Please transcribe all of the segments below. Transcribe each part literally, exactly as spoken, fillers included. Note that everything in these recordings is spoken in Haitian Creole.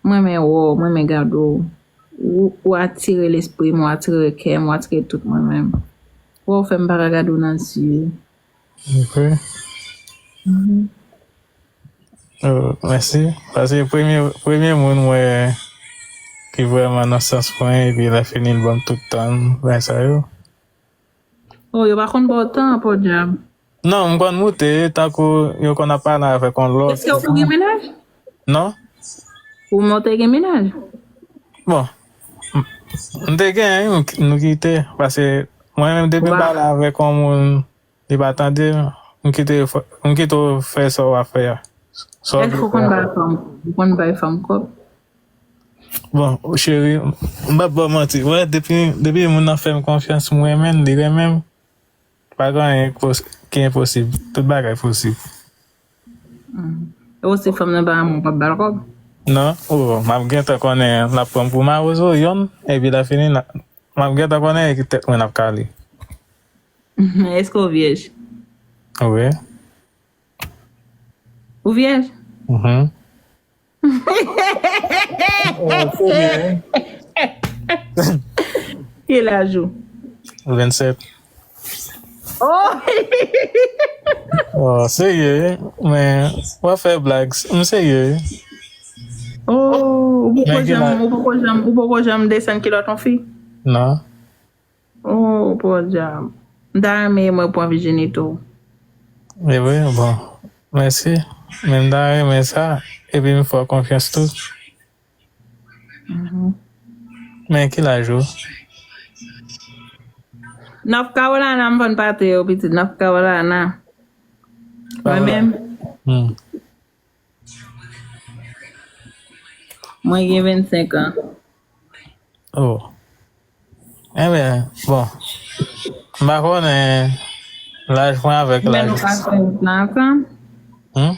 M renmen wè w, m renmen gade w. Ou, ou atire lespri m, ou atire kè m, ou atire tout mwen menm. Wè w fè m pa ka gade w nan zye. Ok. Mhm. Oh, mèsi. Paske premye, premye moun mwen ki vrèman nan sans mwen, epi lè fini l ban m tout tan l, bagay sa yo. Oh, yo pa konn ba w tan, podyab. Non, m konn moute, tankou yo konn ap pale avèk yon lòt. Èske ou gen mennaj? Non. Ou menm ou te gen mennaj? Bon, m, m te gen, m, nou kite, paske mwen menm depi m pale avèk yon moun, li pa tande m, m kite, m kite w fè sa w ap fè a. Sa w vle fè a. Èske ou konn bay fanm, ou konn bay fanm kòb? Bon, cheri, m p ap ba w manti. Wè, depi, depi moun nan fè m konfyans, m renmen l, li renmen m. Pa gen anyen k pos-, ki enposib. Tout bagay posib. Hmm. E w si fanm nan pa renmen w, w p ap ba l kòb? Non. Oh, m ap gentan konnen l ap pran m pou mawozo, yonn, epi lè fini, n a, m ap gentan konnen e tèt mwen n ap kale. Èske w vyèj? Wi. Ou vyèj? Mhm. Oh, serye, wi. Ki laj ou? Vennsèt. Oh! Oh, serye, wi. Men, w ap fè blag. M serye, wi. Oh, ou poko janm, ou poko janm, ou poko janm desann kilòt yon fi? Non. Oh, podyab. M ta renmen mwen pran vijinite w. E wi, bon. Mèsi. Men m ta renmen sa. Epi m fè w konfyans tou. Mhm. Men ki laj ou? North Carolina, m vann pate yo, pitit. North Carolina. Mwen menm. Hmm. Mwen gen vennsenk an. Oh. Enben, bon. M pa konnen laj mwen avèk laj. Men nou ka fè wout la ansanm? Hmm?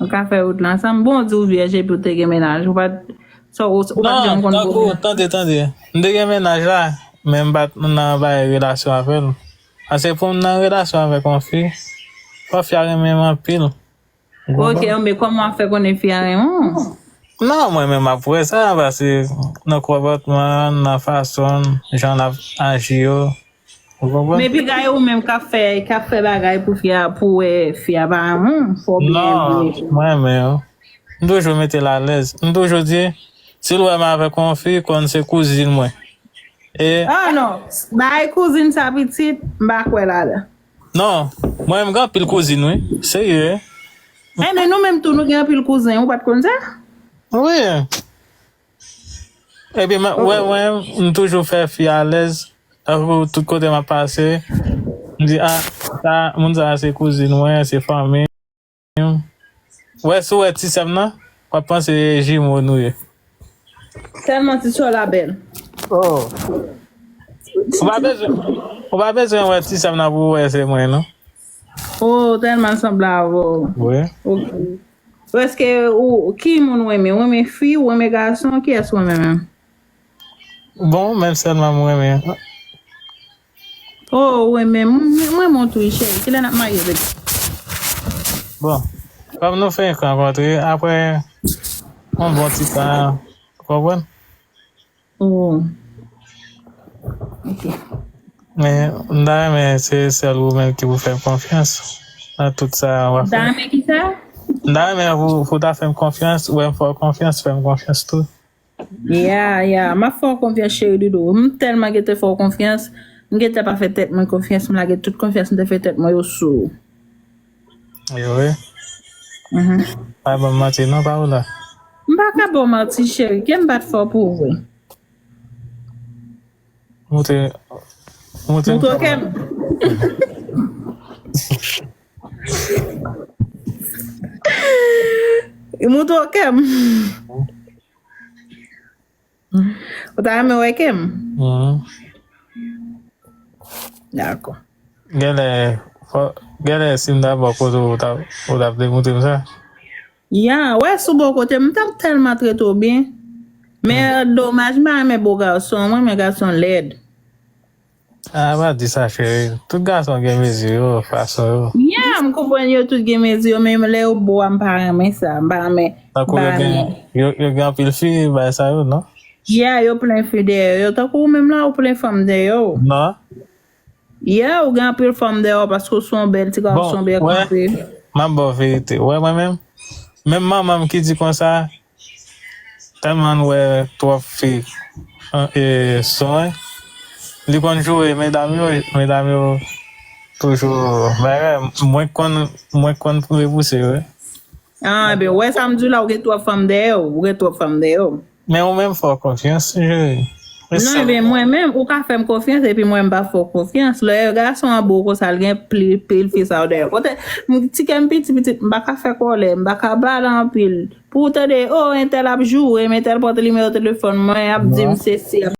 Nou ka fè wout la ansanm? Bon, w di w vyèj epi w te gen mennaj. Ou pa t, sa, ou, ou pa t janm konn pwoblèm. Non, tankou, tande, tande. M te gen mennaj la, men m pa t nan bay relasyon avè l. Paske pou m nan relasyon avèk yon fi, fò fi a renmen m anpil. Ok, men kòman w ap fè konnen fi a renmen w? Non, mwen menm m ap wè sa, paske nan konpòtman, nan fason, jan l ap aji yo. Ou konprann? Men piga e ou menm k ap fè, k ap fè bagay pou fi a, pou wè fi a pa renmen w, fò w byen vle. Non, mwen menm, m toujou mete l alèz. M toujou di, si l wè m avèk yon fi, konn se kouzin mwen. E ah non, bagay kouzin sa pitit, m pa kwè ladan. Non, mwen menm gen anpil kouzin, wi. Serye. Enben, nou menm tou, nou gen anpil kouzen, ou pa t konn sa? Wi. Epi, mwen, wè, mwen, m toujou fè fi alèz. Tankou tout kote m ap pase, m di, ah, sa, moun sa a se kouzin mwen, se fanmi m. Wè, si w wè ti sè m nan, w ap panse se jimo nou ye. Tèlman ti sè w la bèl. Oh. Ou pa bezwen, ou pa bezwen wè ti sè m nan pou w wè se mwen, non. Oh, tèlman l sanble avè w. Wi. Ok. Èske ou, ki moun ou renmen? Ou renmen fi, ou renmen gason? Kiyès ou renmen menm? Bon, menm sèlman m renmen. Oh, ou renmen m, m renmen w tou, wi, cheri. Kilè n ap marye, bebe? Bon, kòm nou fenk rankontre, apre yon bon ti tan, ou konprann? Oh. Ok. Men, m ta renmen se sèl ou menm ki pou fè m konfyans nan tout sa w ap fè. M ta renmen ki sa? M ta renmen pou, pou w ta fè m konfyans, wè m fè w konfyans, fè m konfyans tou. Ya, ya, m ap fè w konfyans, cheri doudou. M tèlman gentan fè w konfyans, m gentan pa fè tèt mwen konfyans, m lage tout konfyans m te fè tèt mwen yo sou ou. Yo, wi. Mhm. Pa ban m manti, non, Paola. M pa ka ba w manti, cheri. Ke m pa t fè w pou ou vre? Moutre, moutre. Moutre kè m. Moutre kè m. Ou ta renmen wè kè m? Mhm. Dakò. Genlè, fò, genlè si m ta bò kote w, ou ta, ou t ap vle moutre m sa? Ya, wè, si w bò kote m, m t ap tèlman trete w byen. Men domaj, m pa renmen bo gason, mwen renmen gason lèd. Ah, pa di sa, cheri. Tout gason gen mezi yo, fason yo. Yeah, m konprann yo tout gen mezi yo, men lè yo bo a, m pa renmen sa. M pa renmen. Tankou yo gen, yo, yo gen anpil fi, bay sa yo, non? Yeah, yo plen fi dèyè yo. Tankou ou menm la, ou plen fanm dèyè yo. Non? Yeah, ou gen anpil fanm dèyè yo paske ou se yon bèl ti gason byen kanpe. M ap ba w verite. Wè mwen menm, menm manman m ki di konsa, tèlman l wè twòp fi e, son, li konn joure medam yo, medam yo toujou bagay. Mwen konn, mwen konn repouse yo. Ah, ben, wè sa m di w la, ou gen twòp fanm dèyè w, ou gen twòp fanm dèyè w. Men ou menm fè w konfyans, cheri. Non, ben, mwen menm, ou ka fè m konfyans, epi mwen m pa fè w konfyans. Lè gason an bo konsa, l gen pil, pil fi sa w dèyè. Kote, m ti kè m piti, piti, m pa ka fè kòlè, m pa ka pale anpil. Pou w tande, oh, entèl ap joure m, entèl pote nimewo telefòn mwen, ap di m sesi, ap